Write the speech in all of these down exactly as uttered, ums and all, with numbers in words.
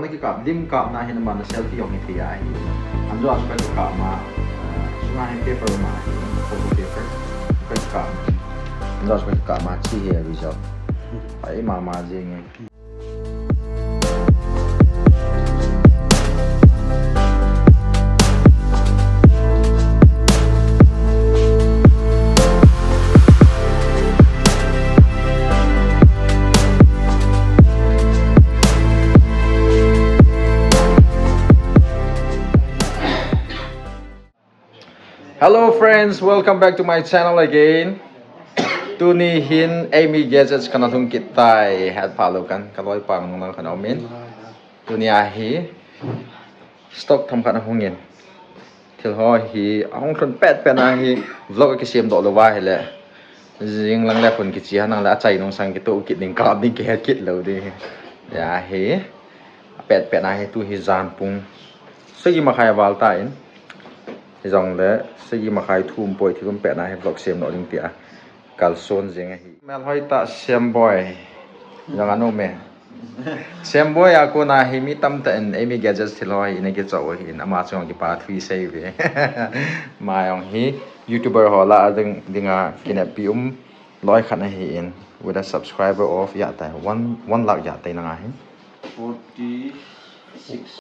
Kikap, lim kapna hin amana selfie jong hithei ahi. Anjo a chu kakikap ma, eh, sunga hin paper ma hi, photo paper. Kakikap. Anjo a chu kakikap ma, chi hi result. Pai mama jing e. Hello friends, welcome back to my channel again. Tuni hin Amy Gadgets kana lhung kit tai, hetphah lou kan, kaloipa nung lang kana um in. Tuni a hi stock themkhat ahung in. Thil ho hi ahung lhun petpet na hi vlog kisem doh lou va hile. Jing lang le khun kichi hanang le achai nung sang kitoh kit ding, kap ding, kihet kit lou ding. Ahi. Apetpet na hi tu hi jan pung sagi makhai val tan. Hijongle sagi makhai thum poi thil um pet na hi vlog sem doh ding tia kalson jing ahi. Melhoi tah Semboi. Jong anu me. Semboi a kona hi mi tamtah in Amy Gadgets thil ho hi ina kichoh u ahin, ama chunga kipa thu isei uve. Ama jong hi YouTuber ho lah a ding, dinga kineppi um loi khat ahin, with a subscriber of, ya tai, one, one lakh ya tai nanga hi. Forty-six.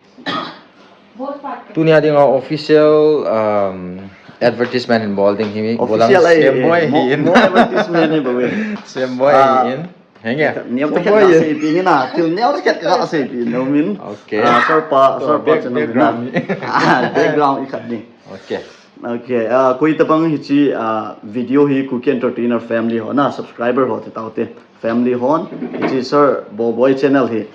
Tunia dinga official, um, advertisement hin bol ding hi mi. Official bolang ai, Semboi eh, mo, hi in. Mo advertisement hi bou e. Semboi ah, hi in. Henge. Niam ta Semboi khat hi in. Sei pi ni na, til niam ta khat ka sei pi no min. Okay. Ah, sir pa, so sir pa back, channel background na. Ah, background i khat ni. Okay. Okay, ah, koi tabang hichi, ah, video hi Kuki Entertainer family ho na, subscriber ho te tau te. Family hon, hichi Sir Boboi channel hi.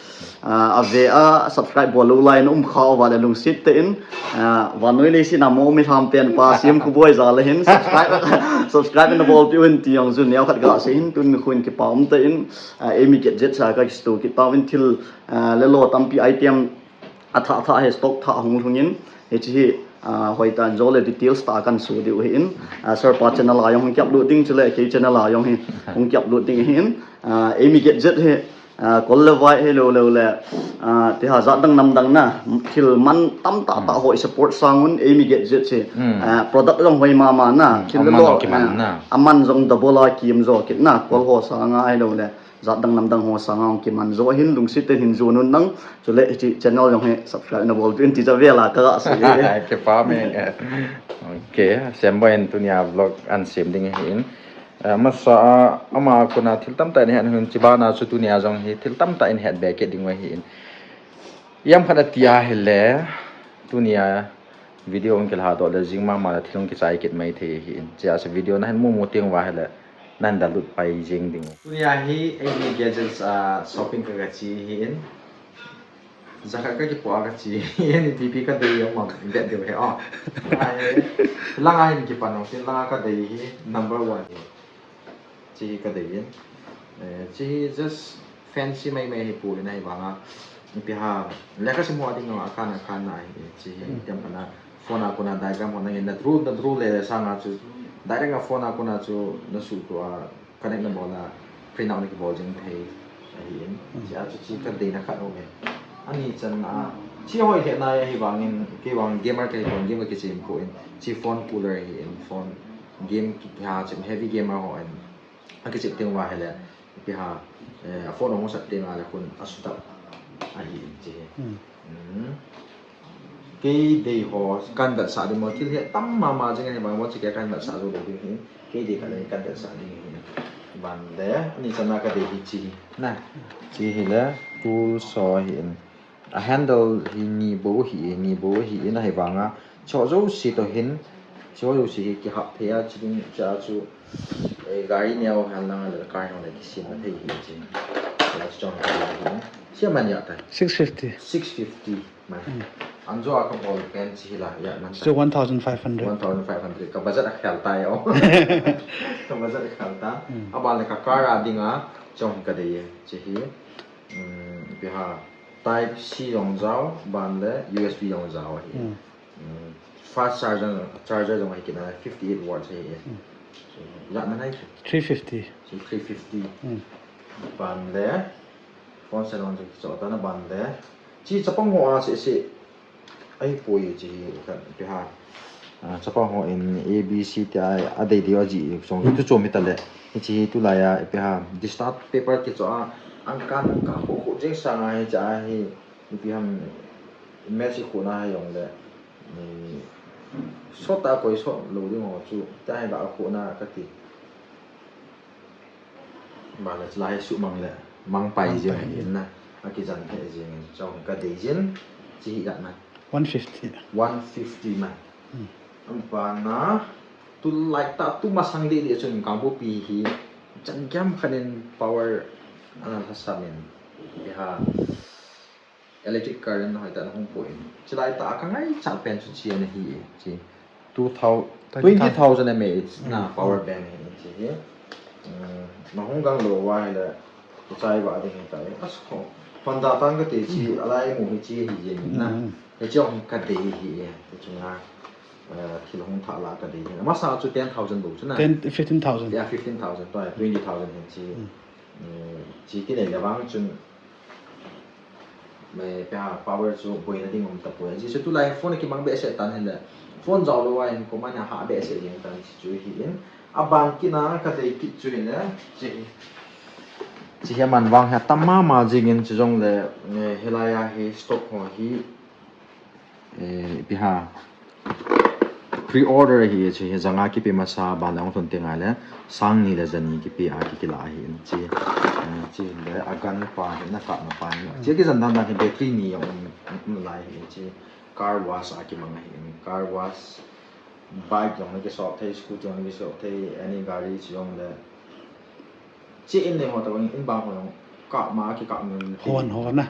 Ah, ave a subscribe bol lou lai na um kha uva le lungset tah in, ah, vannoi leiset a mo mi lham pen pa Siamkhu Boi jal a hin subscribe, subscribe na bolpeh un ti jong chu neo khat ga sei hin tun khun kipa um tah in, ah, Amy Gadgets a ka kisto kit tauvin thil, ah, le lo tampi item athah thah hi stock thah hung lhung in, hichi hi, ah, hoitah in jo le details tah a kan so diu ahin, ah, Sir pa channel a jong hung ki upload ding chule kei channel a jong hi hung ki upload ding ahin, ah, Amy Gadgets hi, ah, kol le vai hi lou lou le, ah, ti ha jat dang nam dang na, thil man tam tah tah ho i support sang un Amy Gadgets hi, hmm, ah, product jong hoi mama na, hmm, thil le aman lo, jong kiman ah, na. Aman jong double a kim jo kit na, kol ho sanga hi lou le. Jat dang nam dang ho sanga hung kiman jo ahin lungset tah in hin jon un nang. Chule hichi channel jong hi subscribe na bolpeh un ti cha vel a ka ga sei e. Kipa me. Okay, Semboi in tunia vlog an sem ding ahin. Eh, masa a, ama kona thil tamtah in ahin, hichi bana chu tunia jong hi thil tamtah in het be kit ding ahin. Iam khat ati ahile, tunia video hung kilha doh le jing mama le thil hung kichai kit mai thei ahin. Chia chu video nahin mu mu teng uva hile, nahin da lut pai jing ding. Tunia hi Amy Gadgets a shopping ka, ka che ahin. Jakhat ka kipoh a ka che ahin, ipi ipi ka dei jong mang bet diu ahi o. Ahi, langa hin kipan o, tin langa ka dei hi number one hi. Chi hi ka dei in. Eh, chi hi just fancy mai mai hi poi na hi vanga. Ipi ham, lekha sim ho ding a kan a kan na hi. Chi hi, hmm, tiam kana phone a kona diagram ho nangin na draw, na draw le le sanga chu direct a phone a kona chu na suhtoh a connect na bol a print out na kibol jing thei ahin. Hmm. Chi a chu chi ka deina khat um e. Ani chan a, chi hoi thei na ahi vangin, kei vang gamer ka hi pon, game ka kichem poi. Chi phone cooler ahin, phone game ki ha chem heavy gamer hon. A kichep teng uva hile, ipi ham, eh, a phone hung sat teng a le khun a sutap ahi in chi hi. Hmm. Hmm. Kei dei ho kan vetsah ding mo, thil hi tam mama jing ahi vang mo, chi kei kan vetsah jou ding hi. Kei dei khat le kan vetsah ding hi. Ban le, ani chan a ka dei hi chi hi. Na, chi hi le, tool saw ahi in. A handle hi ni bou ahi, ni bou ahi in ahi vanga. Cho jouse toh hin, cho jouse hi kihap thei a, chi ding cha chu, eh, gari neo hal lang le car neo le kisem thei hi chi. La chu chong ka hi. Sia man ya ta. Six fifty. Six fifty. Man. Hmm. Anjo a ka bol pen chi hi la, ya man ta. So one thousand five hundred. One thousand five hundred. Ka budget a khel ta yo. Ka budget a khel ta. Hmm. A ban le ka car a dinga, chong ka dei chi hi. Hmm, ipi ham. Type C jong jao, ban le U S B jong jao ahi. Hmm. Hmm, fast charger, charger jong ahi kit na, fifty-eight watts ahi. Hmm. So, ya na nai. Three fifty. So, three fifty. Hmm. Ban le, phone se jong jao ta na ban le. Chi chapang ho a seh seh. Ahipoi chi hi khat ipi ham. Ah, chapang ho in A B C tia adei dei a ji song tu chom hi ta le. Hichi hi tulai a ipi ham. Distart paper kicho a. Angkan ka khu khu jeng sang a hicha hi. Ipi ham. Match khu na hi jong le. Ni sot a koi sot lou ding ho chu. Tia hi ga khu na kati. Bale chulai hi sumang le mang pai jeng ahi na. Akijan he jeng in chong ka dei jin. Chi hi dak na. One fifty. One fifty man. Hmm. Abana tulai ta tu masang dei dei chun kangbu pi hi. Chan kiam khanin power ana lhasam in. Iha. Electric current hoi ta na hung poi. Chulai ta ka ngaichat pen chu chi ana hi e, chi. Two thousand, twenty thousand mAh na power bank hi chi hi. Um, na hung gang lou va hi le, chai va ding hi ta e. As ko. Honda tan ka te chi, alai mu hi chi hi je na. He chi hung ka dei hi e. Te chu na, eh, thil hung tha la ka dei hi. Masa chu ten thousand bou chu na. Ten, fifteen thousand. Yeah, fifteen thousand to twenty thousand hi chi. Eh, chi ki nei le vang chun, Mai pia power chu boina ding um tapoi. Ajeh chu tulai phone kimang behseh tan hile. Phone jao lou a hin koima na ha behseh jeng tan chu hi in. Aban kit na ka dei kit chu hile. Chi. Chi hi man vang hi tam mama jing in chu jong le, eh, hilai a hi stock ho hi. Eh, ipi ham. Pre-order hi, chu hi janga kipe masa, ban le hung thon teng le, sang ni le jani kipe a kikila hi, chi, eh, chi le agan pa hi, na ka na pa hi. Chi kijan dan dan hi battery ni jong um, um lai hi, chi car wash a kimang hi, car wash, bike jong na kisop thei, scooty jong na kisop thei, any gari chi jong le. Chi in le ho ta bang in bang ho jong, ka ma ki ka min. Hon ho na.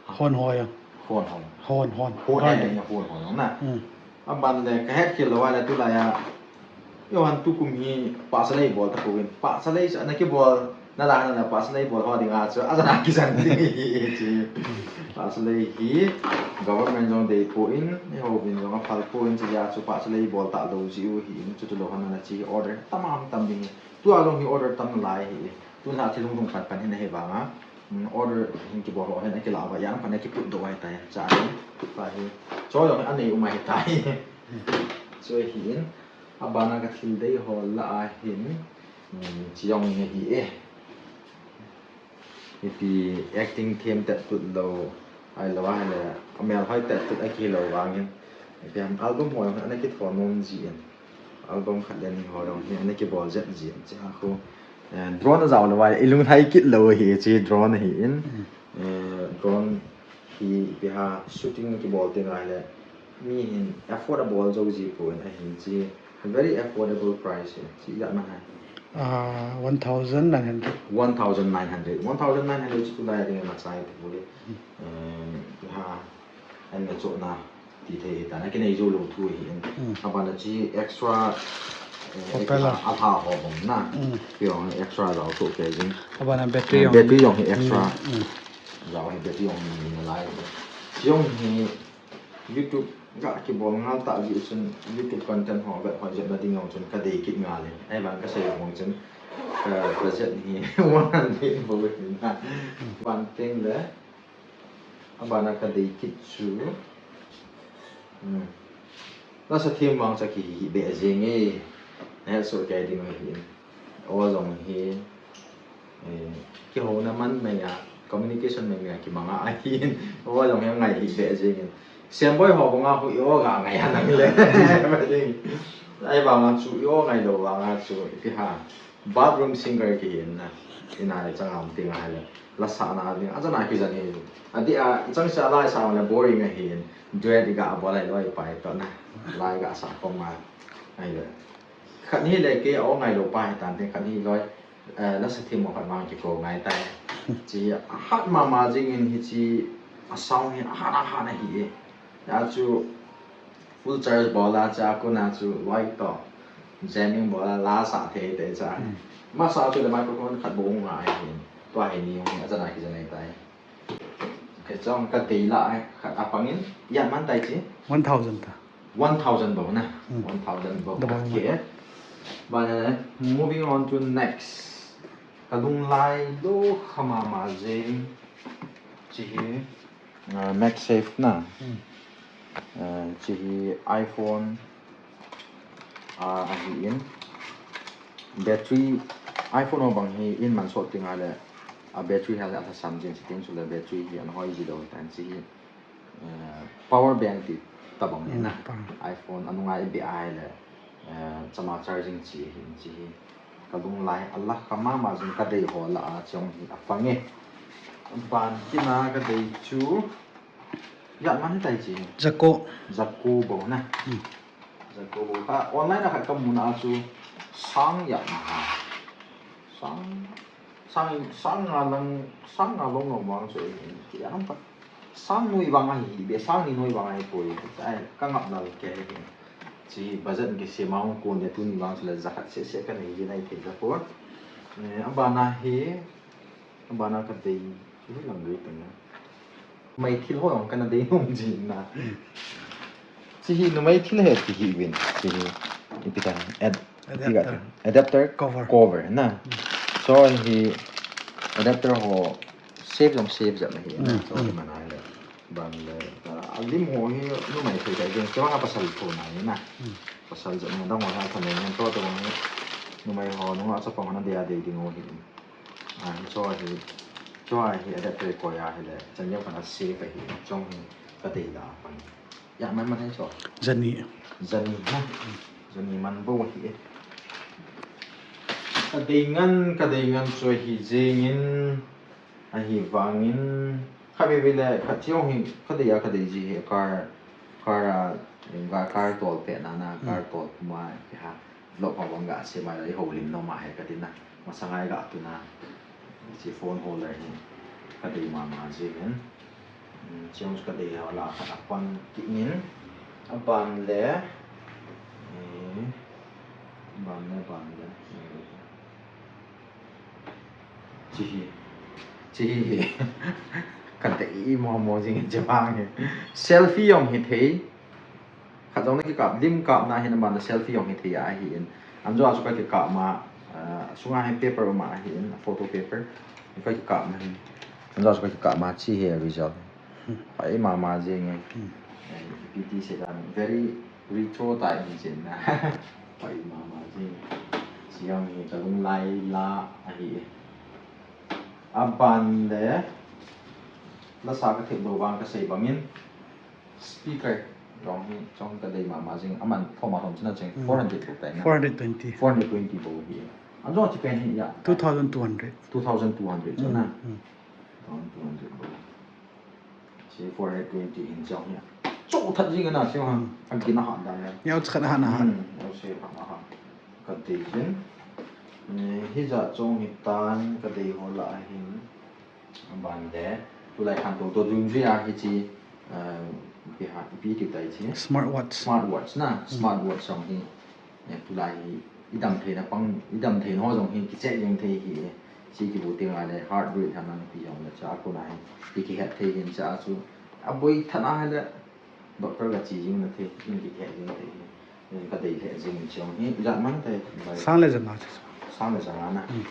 Hon ho jong. Hon ho. Hon, hon. Hon ho jong na. Hmm. Aban le ka het khel lou a le tulai a. Johan tukum hi pahsa lei bol ta ko in. Pahsa lei sa na kibol. Na la na pahsa lei bol ho ding a chu. Ajan a kijan ding hi chi. Pahsa lei hi government jong dei poi, eiho vin jong aphal poi, chi a chu pahsa lei bol ta lou ji u hi in chu tu lou han na chi order. Tamam tam ding. Tua jong hi order tam nalai hi. Tuna thil hung hung pan pan hin ahi vanga. Mm, order hin kibol ho hin akilah uva, jan pan akiput doh ahi tai. Cha hin. Pa hi. Cho jong anei um ahi tai. Cho hi in. Abana ka thil dei ho lah a hin. Mm, chi jong hi e. Ipi acting them tet tut lou. Ahilou ahile. Amel hoi tet tut aki lou vangin. Ipi ham album ho jong ana kitho nom ji in. Album khat le ni ho jong hi ana kibol jep ji in. Chi a khu, eh, drone a jao lou vai, i lunglhai kit lou hi, chi drone hi in. Mm. Eh, drone hi ipi ham shooting kibol teng le mi hin affordable jou ji poi in ahin chi. Very affordable price hi. Chi ijat man ham. Ah, one thousand nine hundred. One thousand nine hundred. One thousand nine hundred chu tulai ding a chai tu poi. Mm. Eh, ipi ham. An na cho na. Ti thei hi ta, na kinei jou lou thu hi in. Mm. Abana chi extra, eh, propeller. Extra a tha ho bom na. Mm. Ki jong extra jao to ke jing. Abana battery jong. Battery jong hi extra. Mm, mm. Jao hi battery jong ni na lai. Jong hi YouTube ga kibol ngal ta ji chun YouTube content ho ga ho jep na ding jong chun ka dei kit ngal e. Ai ban ka sei jong chun ka budget hi one hundred bou hi na. Ban teng le. Abana ka dei kit chu. Hmm. Lasa them vang cha kihi be jeng e. Na het soh kei ding ahi. O jong hi. Eh, kihouna man mai a, communication mai mai a kimang a ahi. O jong hi ngai hi be jeng in. Semboi ho banga hu i o ga ngai a nang le. Ai vang chu i o ngai lou vang a chu ipi ham. Bathroom singer kihi in na. Ina le chang a um teng ahile. La sa na ding, ajan a kijan hi. Adeh a, ichang sa lai sa le boring ahi. Duet i ga bol lai loi pai to na. Lai ga sa khom a. Ahile. Khat hi le kei o ngai lou pa hi tan te khat hi loi. Eh, la sa them mo khat mang kikou ngai tai. Chi a hat mama jing in hi chi a sound hi a hat a hat ahi e. Ya chu full charge bol a cha ko na chu loi to. Jamming bol a la sa thei te cha. Hmm. Masa chu le microphone khat bou ngai hin. Tua hi ni hung ajan a kijan nai tai. Ke chong ka dei lah a khat a pang in. Ijat man tai chi. One thousand ta. One thousand bou na. Hmm. One thousand bou. Double. Okay. But, uh, moving on to next. Ka lunglhai lou kha mama jeng. Chi hi. uh, MagSafe na. Hmm. Uh, hiche hi iPhone, uh, ahin. Battery, iPhone ho bang hi in man sot teng le, a battery hi alhasam jing, chuteng chule battery hi ana hoi ji lou tan hiche hi. Eh, power bank ti tabang hi na. Hmm, power. iPhone anunga ibe a ahile, eh, chama charging chi hin chi hi. Kalung lai ala kha mama jing kadei ho lah a chong hi apang e. Ban kina kadei chu. Ijat man hitai chi. Jacco. Jacco bou na. Hmm. Jacco bou. Ka online a khat kamu na chu sang ijat man ham. Sang, sang, sang nga lang, sang nga long long vang chu, eh, eh, eh, ang pa. Sang noi vang ahi, be sang ni noi vang ahi poi, ai, ka ngap lal kei hi. Hiche budget kisem a hung kon le tuni vang chu le jakhat seh seh kanei jin ahi thei tapon. Eh, abana hi, abana kadei, hi lang gei tang na. Numei thil ho jong kana dei nom jin na. Hmm. Hiche hi numei thil ahi ti hi uvin. Hiche hi ipi ti ham. Ad-, Adapter. Adapter cover. Cover na. Hmm. So hi adapter ho safe jong safe jat na hi na. Hmm, so hmm. Hi man ahile. Ban le, ah, alim ho hi numei thil ahi jeng. Kei vang a pasal thona ahi na. Hmm. Pasal jat na dang ho hi athane ngen to to hi. Numei ho nunga chapang ho nadei a dei ding ho hi. Ah, hiche hi, hiche hi adapter koi ahile, chan jong kana safe ahi, chong hi kadei da pan. Ijat man man hiche. Jani. Jani na. Jani man bou ahi e. Kadei ngan, kadei ngan chu ahi jengin, ahivangin, khatvei vei le, khat chong hi, kadei a, kadei ji hi, car, car a, ga car tol pet na na, car tol puma, ki ha. Vlog ho bang ga sem a le, i houlim nom ahi kati na. Masanga i ga tuna. Hiche phone holder hi kadei mama jeng in. Hmm, hiche jong chu kadei ho lah a khat apang kit in. Aban le. Eh, aban le, aban le. Hiche hi. Hiche hi. Kadei mama jeng in hiche vang hi. Selfie jong hithei. Khat jong nakikap, lim kapna hin aman selfie jong hithei ahin. Anjo a chu kakikap ma, ah, sunga hin paper um ahin, photo paper. Kakikap ma hin. Anjo a chu kakikap ma hiche hi result. Pai mama jeng e. Hmm. Eh, ipi ti sei dan, very retro type hin sei na. Pai mama jeng. Hiche jong hi kalung lai lah ahi. Aban le, lasa kathep lou vang kasei bangin. Speaker jong hi, jong kadei mama jeng, aman thoma thom china cheng, hmm, four hundred bou tai na. Four hundred twenty. Four hundred twenty bou hi. Anjo hiche pen hi ijat. Two thousand two hundred. Two thousand two hundred chu na. Hmm, hmm. Two thousand two hundred bou. Hiche four hundred twenty hin jong hi. Chou that jing na hiche ha. Hmm. Agin ahat dan na. Yau khat ahat na ha. Hmm, yau se ha ha. Kadei jin. Eh, hijat jong hitan kadei ho lah ahin. Aban le, tulai khantou to dungjui a hiche, eh, ipi ham, ipi ti tai hiche. Smartwatch. Smartwatch na, hmm, smartwatch jong hi, eh, tulai hi, idam theina pang, idam theina ho jong hi, kicheck jeng thei hi, eh, hiche kibu teng le, heart rate ham na ipi jong le, chua kona hi, hi kihet thei hin chua chu, aboi than ahile, Doctor kache jing na thei, in kihet jing thei. In kadei lheh jing in chong hi, ijat man thei. Sang le janga chu. Sang le janga na. Hmm.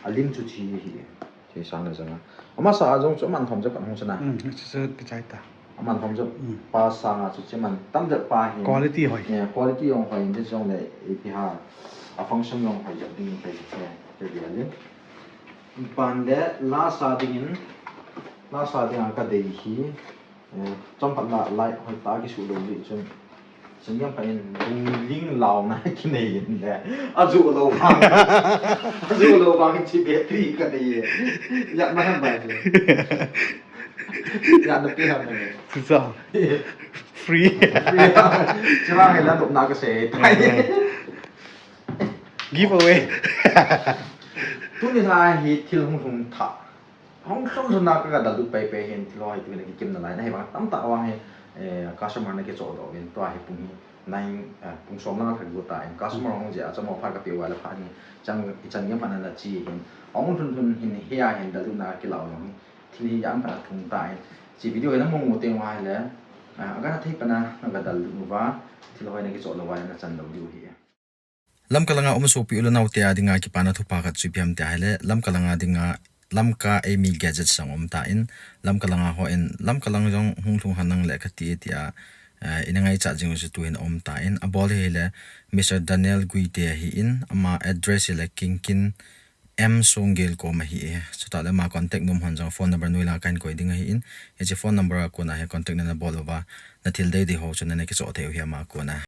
Alim chu hiche hi. Hiche sang le janga. Amasa a jong chu aman thom jep kan hung chu na. Hmm, chu chu kichai ta. Aman thom jep. Hmm. Pa sanga chu hiche man tam jep pa hi. Quality hoi. Yeah, quality jong hoi in hiche jong le ipi ham. A function jong hoi jep ding in thei hiche. Hiche dia le. Ban le lasa ding in. Lasa ding a kadei hi. Eh, chomkhat la light hoitah a kisuh lou jeh chun. Chun jong pha in lungling launa kinei in le. Ajoh lou vang. Ajoh lou vang hiche battery kadei e. Ijat man ham bai chu. Ijat na pe ham na le. Chucha. Free. Free. Churang la dopna kasei tai. Giveaway. Tuni la hi thil hung lhung tha. Hung lhun lhun a ka, ka dallut pai pai hin thil ho hi tuni kikim nalai na hi vang tamtah vang hi, eh, customer na kichoh doh uvin tua hi pung hi nine, eh, pung som lang a lha got ta in customer hung jeh a chomkhat phat ka pe uva le phat hi chang, ichan gei phat na la chi hin hung lhun lhun hin hi a hin dallut na kilah u hi thil hi ijat phat a lhung ta in chi video hi na mu mu teng uva hi le, ah, aga na thei phat na na ga dallut uva thil ho hi na kichoh lou uva le na chan lou diu hi. Lamka langa um sopi u le nao te a dinga kipana thupha khat chu ipi ham ti ahile, Lamka langa dinga Lamka Eimi Gadgets jong um tan, Lamka langa hon, Lamka lang jong hung lhung hen nang le kati e tia, eh, ina ngaichat jing u chu tuhin um tan, abol hi le Mister Daniel Guite ahin, ama address hi le Kingkin M Songgel kom ahi e. Chutah le ama contact nom hon jong phone number noi langa kahin koi ding ahin, hiche phone number a kona hi contact nana bol uva, na thil deidei ho chu nana kichoh thei u hi ama kona.